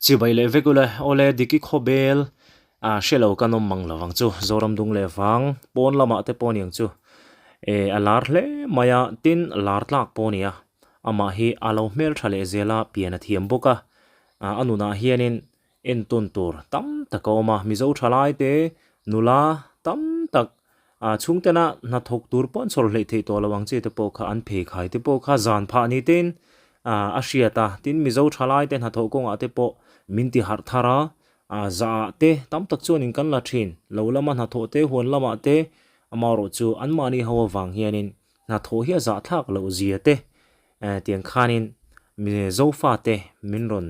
Chibai leh vek ule, awle Diki Khawbel a hre lo kan awm mang lovang chu, Zoram dung leh vang pawn lamah te pawh niang chu e a lar hle mai a, tin lar tlak pawh a ni a, amah hi a lo hmeltha leh zel a, pian a thiam bawk a, a nunah hianin entawn tur tam tak a awm a, Mizo thalai te nula tam tak ah chhungtena hnathawk tur pawh an chhawr hleih theih tawh lo ang chi te pawh kha an pheikhai te pawh kha zan phah ni tein ah a hriat a, tin Mizo thalai te hnathawh kawngah te pawh min ti harh thar a, ah zah ah te tam tak chuanin kan la thin, lo lama hnathawh te huan lamah te amaherawhchu anmahni ho avang hianin hnathawh hi a zahthlak loh zia te eh tiang khanin Mizo fate min rawn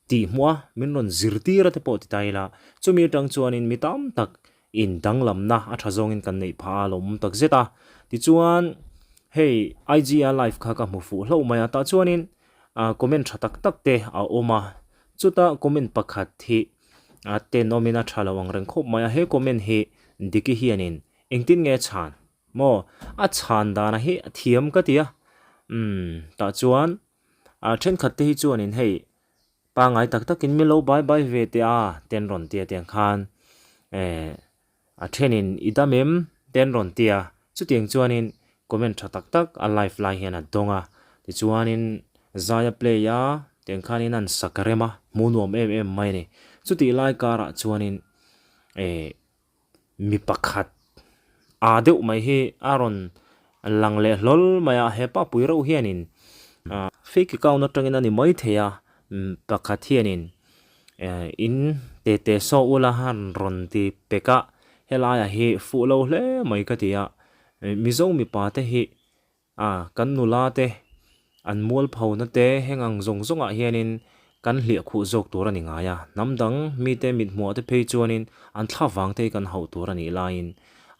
tih hmuh a, min rawn zirtir a te pawh ti ta ila, chumi atang chuanin mi tam tak in danglamna a tha zawngin kan neih phah a lawmawm tak zet a. Tichuan hei IG a live kha ka hmu fuh hlauh mai a, tah chuanin comment tha tak tak te a awm a, chuta comment pakhat hi a tenawmin a tha lo ang reng khawp mai a, he comment hi Diki hianin engtin nge a chhan maw? A chhan dana hi a thiam ka ti a, umm tah chuan A thenkhat te hi chuanin hei pangai tak takin min lo bai bai ve teh a te an rawn ti a tiang khan eh a thenin i dam em te an rawn ti a chutiang chuanin comment tha tak tak a live lai hian a dawng a tichuanin zai a play a tiang khanin an sak rem a hmuh nuam em em mai a ni chutih lai karah chuanin eh. Mi pakhat aa deuh mai hi a rawn lang leh hlawl mai a, hepa pui reuh hianin ah fake account atangin a ni mai thei a, pakhat hianin eh in te te saw ula han rawn ti pek a, helaiah hi fuh lo hle mai ka ti a, Mizo mipa te hi A, kan nula te, an mualphona te heng ang zawng zawngah hianin kan hliah khuh zawk tur a ni ngai a. Hnam dang mite mithmuah te phei chuanin an thla vang te hi kan hauh tur a nih laiin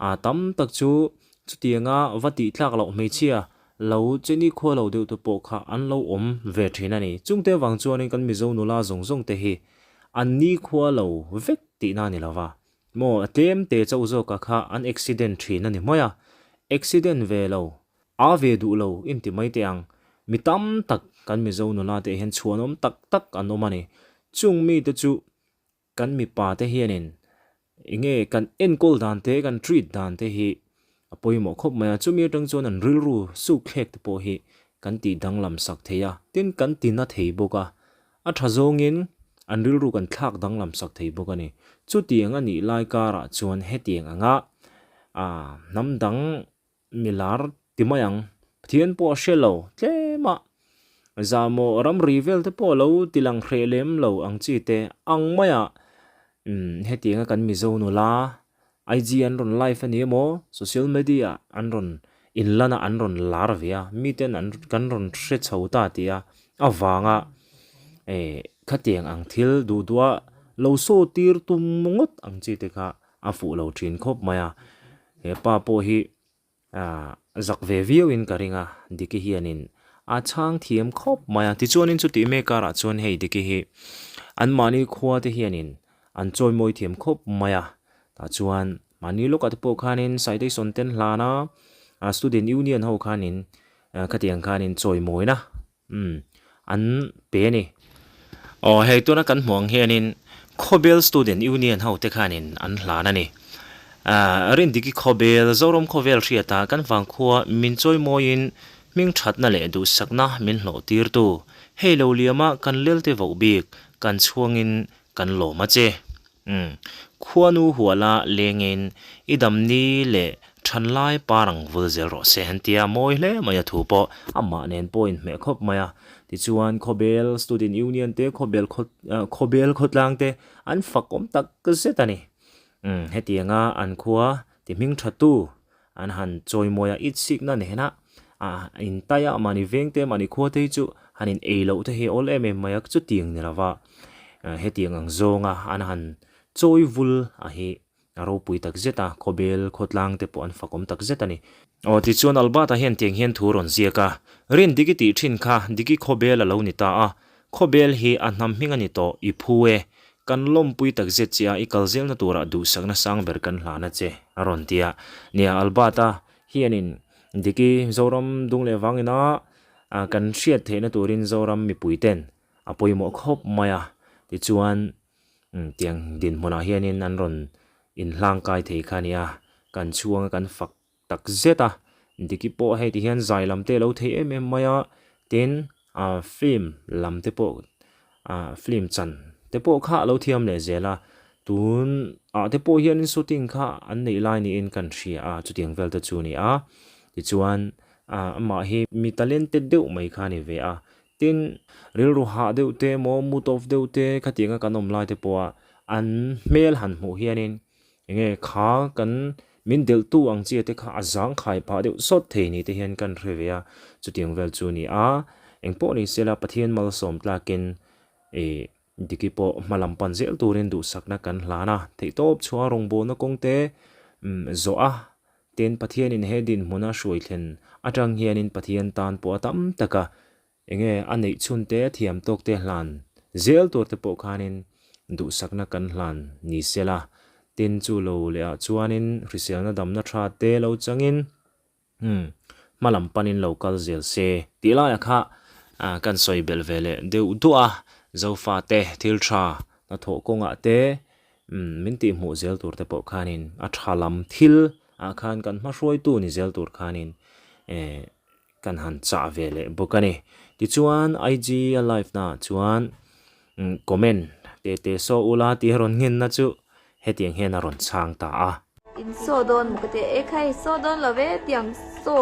a tam tak chu chutianga va tih tlak loh hmeichhia lo che nikhua lo deuh te pawh kha an lo awm ve thin a ni. Chungte vang chuanin kan Mizo nula zawng zawng te hi an nikhua lo vek tihna a ni lova. Maw a tlem te chauh zawka kha an accident thin a ni hmai a, accident ve lo, a ve duh lo inti mai teh ang, mi tam tak kan Mizo nula te hian chhuanawm tak tak an awm a ni. Chung mite chu kan mipa te hianin enge kan enkawl dan te kan treat dan te hi a pawimawh khawp mai a, chumi atang chuan an rilru suk thlek te pawh hi kan tih danglam sak thei a, tin kan ti na thei bawk a, A tha zawngin an rilru kan thlak danglam sak thei bawk a ni. Chutiang a nih lai karah chuan hetiang anga hnam dang milar ti mai ang, Pathian pawh a hre lo tlem a, zahmawh ramri vel te pawh lo ti lang hreh lem lo ang chi te ang maia hetianga kan Mizo nula IG an rawn live a ni emaw, social media an rawn inlan a, an rawn lar ve a, miten an kan rawn hre chho ta tih a avanga eh khatiang ang thil duh duh a lo saw tir tum ngawt ang chi te kha a fuh lo thin khawp mai a, he pa pawh hi Ah, zak ve viau in ka ring a, Diki hianin a chhang thiam khawp mai a. Tichuanin chutih mek karah chuan hei Diki hi anmahni khua te hianin an chawimawi thiam khawp mai a. Tah chuan mahni lawkah te pawh khanin citation ten hlan a, student union ho khanin khatiang khanin chawimawina Umm, an pe a ni. Aw, hei tuna kan hmuh ang hianin Khawbel Student Union ho te khanin an hlan a ni. Ah, Rindiki Khawbel, Zoram Khawvel hriata kan vangkhua min chawimawiin hming thatna leh duhsakna min hlawh tirtu. Hei lo liama kan lelte voh bik, kan chhuangin kan lawm a che. Umm, khuanu huala lengin i damni leh thanlai parang vul zel rawh se an tia mawi hle mai a thu pawh amah nen pawh inhmeh khawp mai a. Tichuan Khawbel Student Union te Khawbel khaw Khawbel khawtlang te an fak awm tak zet a ni. Umm, hetianga an khua ti hming tha tu an han chawimawi a itsikna nena ah intai a mahni veng te mahni khua te hi chu han in ei loh te hi awl em em mai a chutiang ni lova hetiang ang zawnga an han chawi vul a hi a ropui tak zet a khawbel khawtlang te pawh an fakawm tak zet a ni. Aw tichuan Albert-a hian tiang hian thu rawn ziak a, Rin Diki tih thin kha Diki khawbel a lo ni ta a, khawbel hi a hnam hming a ni tawh i phu e, Kan lawmpui tak zet che a, i kal zelna turah duhsakna sang ber kan hlan a che, a rawn ti a. Nia, Albert-a hianin Diki Zoram dung leh vangina kan hriat theihna turin Zoram mipuiten a pawimawh khawp mai a. Tichuan tiang dinhmunah hianin an rawn inhlangkai thei kha a ni a, kan chhuanga kan fak tak zet a, Diki pawh hei ti hian zai lam te a lo thei em em mai a, tin ah film lam te pawh ah film chan te pawh kha a lo thiam leh zel a, tun ah te pawh hian shooting kha an neih lai niin kan hria a, chutiang vel te chu a ni a, tichuan ah amah hi mi talented deuh mai kha a ni ve a, tin rilru hah deuh te emaw mood off deuh te khatiang a kan awm lai te pawh a an hmel han hmuh hianin Enge kha kan min delhtu ang chi te kha a zang khai phah deuh sawt thei ni te hian kan hre ve a, chutiang vel chu a ni a, engpawh ni sela Pathian malsawm tlakin ih Diki pawh hma lam pan zel turin duhsakna kan hlan a, theihtawp chhuah rawngbawlna kawng te zawh a, tin Pathianin he dinhmuna hruai thlen atang hianin Pathian tan pawh a tam tak a, Enge a neih chhun te, thiam tawk te hlan zel tur te pawh khanin duhsakna kan hlan ni sela, tin chu lo leh ah chuanin hriselna damna tha te lo changin umm hma lam panin lo kal zel se tih laiah kha kan sawi belh ve leh deuh duah a, Zofa te thil tha hnathawh kawngah te umm min tihhmuh zel tur te pawh khanin a tha lam thil ah khan kan hmahruaitu ni zel tur khanin eh Kan han chah ve leh bawk a ni. Tichuan IG a live na ah chuan comment te te saw ula tih a rawn nghen na chu hetiang hian a rawn chhang ta a. In saw dawn maw ka ti a, e khai saw dawn lo ve tiang saw.